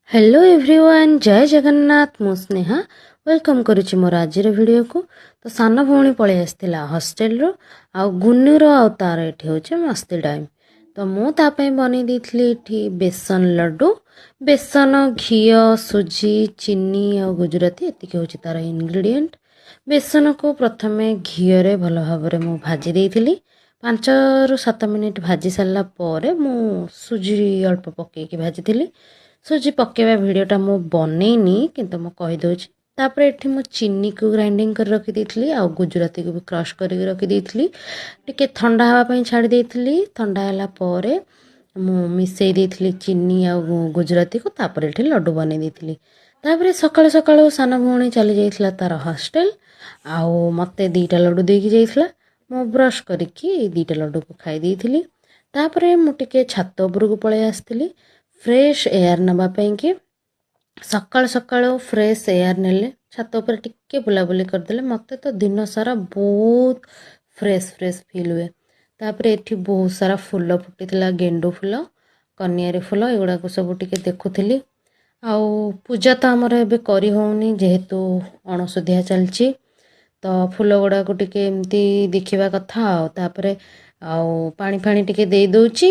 Hello everyone, ଜୟ ଜଗନ୍ନାଥ। ମୁଁ Sneha welcome କରୁଛି ମୋର ଆଜିର ଭିଡ଼ିଓକୁ। ତ ସାନ ଭଉଣୀ ପଳେଇ ଆସିଥିଲା ହଷ୍ଟେଲରୁ ଆଉ ଗୁନୁର ଆଉ ତାର ଏଠି ହେଉଛି ମସ୍ତି ଟାଇମ୍। ତ ମୁଁ ତା ପାଇଁ ବନେଇ ଦେଇଥିଲି ଏଠି ବେସନ ଲଡ଼ୁ। ବେସନ, ଘିଅ, ସୁଜି, ଚିନି ଆଉ ଗୁଜୁରାତି, ଏତିକି ହେଉଛି ତାର ଇନଗ୍ରିଡ଼ିଏଣ୍ଟ। ବେସନକୁ ପ୍ରଥମେ ଘିଅରେ ଭଲ ଭାବରେ ମୁଁ ଭାଜି ଦେଇଥିଲି। 5ରୁ 7 ମିନିଟ୍ ଭାଜି ସାରିଲା ପରେ ମୁଁ ସୁଜି ଅଳ୍ପ ପକେଇକି ଭାଜିଥିଲି। ସୁଜି ପକାଇବା ଭିଡ଼ିଓଟା ମୁଁ ବନେଇନି, କିନ୍ତୁ ମୁଁ କହିଦେଉଛି। ତାପରେ ଏଠି ମୁଁ ଚିନିକୁ ଗ୍ରାଇଣ୍ଡିଙ୍ଗ କରି ରଖିଦେଇଥିଲି ଆଉ ଗୁଜୁରାତିକୁ ବି କ୍ରସ୍ କରିକି ରଖିଦେଇଥିଲି। ଟିକେ ଥଣ୍ଡା ହେବା ପାଇଁ ଛାଡ଼ି ଦେଇଥିଲି। ଥଣ୍ଡା ହେଲା ପରେ ମୁଁ ମିଶାଇ ଦେଇଥିଲି ଚିନି ଆଉ ଗୁଜୁରାତିକୁ। ତାପରେ ଏଠି ଲଡ଼ୁ ବନେଇ ଦେଇଥିଲି। ତାପରେ ସକାଳୁ ସକାଳୁ ସାନ ଭଉଣୀ ଚାଲି ଯାଇଥିଲା ତାର ହଷ୍ଟେଲ ଆଉ ମୋତେ 2ଟା ଲଡ଼ୁ ଦେଇକି ଯାଇଥିଲା। ମୁଁ ବ୍ରଶ୍ କରିକି ଏଇ 2ଟା ଲଡ଼ୁକୁ ଖାଇ ଦେଇଥିଲି। ତାପରେ ମୁଁ ଟିକେ ଛାତ ଉପରକୁ ପଳେଇ ଆସିଥିଲି ଫ୍ରେଶ୍ ଏୟାର ନେବା ପାଇଁକି। ସକାଳୁ ସକାଳୁ ଫ୍ରେଶ୍ ଏୟାର ନେଲେ, ଛାତ ଉପରେ ଟିକେ ବୁଲାବୁଲି କରିଦେଲେ ମୋତେ ତ ଦିନ ସାରା ବହୁତ ଫ୍ରେଶ୍ ଫ୍ରେଶ୍ ଫିଲ୍ ହୁଏ। ତାପରେ ଏଠି ବହୁତ ସାରା ଫୁଲ ଫୁଟିଥିଲା, ଗେଣ୍ଡୁ ଫୁଲ, କନିଆରୀ ଫୁଲ, ଏଗୁଡ଼ାକୁ ସବୁ ଟିକେ ଦେଖୁଥିଲି। ଆଉ ପୂଜା ତ ଆମର ଏବେ କରି ହେଉନି, ଯେହେତୁ ଅଣଶୁଦ୍ଧିଆ ଚାଲିଛି। ତ ଫୁଲ ଗୁଡ଼ାକୁ ଟିକେ ଏମିତି ଦେଖିବା କଥା। ଆଉ ତାପରେ ଆଉ ପାଣି ଫାଣି ଟିକେ ଦେଇ ଦେଉଛି,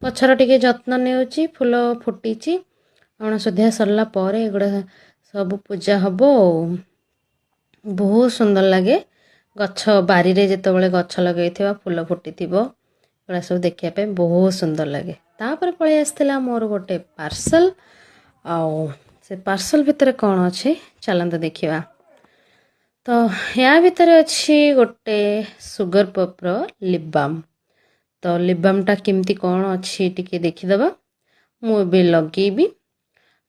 ଗଛର ଟିକେ ଯତ୍ନ ନେଉଛି। ଫୁଲ ଫୁଟିଛି। ଅଣଶୁଦ୍ଧିଆ ସରିଲା ପରେ ଏଗୁଡ଼ା ସବୁ ପୂଜା ହେବ। ଆଉ ବହୁତ ସୁନ୍ଦର ଲାଗେ ଗଛ, ବାରିରେ ଯେତେବେଳେ ଗଛ ଲଗେଇଥିବା, ଫୁଲ ଫୁଟିଥିବ, ଏଗୁଡ଼ା ସବୁ ଦେଖିବା ପାଇଁ ବହୁତ ସୁନ୍ଦର ଲାଗେ। ତାପରେ ପଳେଇ ଆସିଥିଲା ମୋର ଗୋଟେ ପାର୍ସଲ। ଆଉ ସେ ପାର୍ସଲ ଭିତରେ କ'ଣ ଅଛି, ଚାଲନ୍ତୁ ଦେଖିବା। ତ ୟା ଭିତରେ ଅଛି ଗୋଟେ ସୁଗର ପପ୍ର ଲିପ୍ ବାମ୍। ତ ଲିପ୍ ବାମ୍ଟା କେମିତି କ'ଣ ଅଛି, ଟିକେ ଦେଖିଦେବା। ମୁଁ ଏବେ ଲଗେଇବି।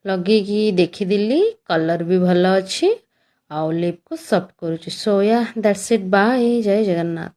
ଲଗେଇକି ଦେଖିଦେଲି, କଲର୍ ବି ଭଲ ଅଛି ଆଉ ଲିପ୍କୁ ସଫ୍ଟ କରୁଛି। So yeah, that's it, bye. Jay Jagannath.